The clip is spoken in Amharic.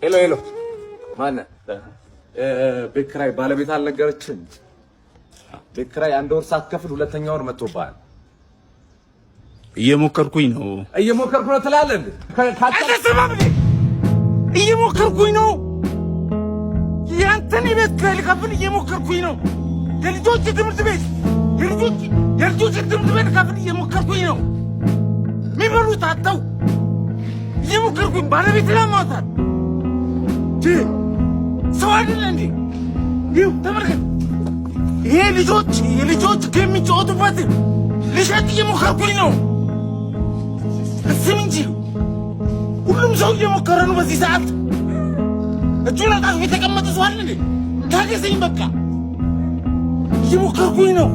Hello hello፣ ማነህ? ቤት ኪራይ ባለቤት አልነገረችም? ቤት ኪራይ አንድ ወር ሳትከፍል ሁለተኛ ወር መጥቶብሃል። እየሞከርኩኝ ነው። እየሞከርኩ ነው ትላለህ እንዴ? አልተሰማም እንዴ? እየሞከርኩኝ ነው። ያንተን የቤት ኪራይ ልከፍል እየሞከርኩኝ ነው። የልጆች ትምህርት ቤት የልጆች ትምህርት ቤት ልከፍል እየሞከርኩኝ ነው። የሚበሉት አጥተው እየሞከርኩኝ፣ ባለቤት ላማታል ሰው አይደለ እንዴ? ይኸው ተመልከት። ይሄ ልጆች የልጆች የሚጫወቱበት ልሸጥ እየሞከርኩኝ ነው። እስም እንጂ ሁሉም ሰው እየሞከረ ነው። በዚህ ሰዓት እጁን አጣጥፎ የተቀመጠ ሰው አለ እንዴ? ታገሰኝ፣ በቃ እየሞከርኩኝ ነው።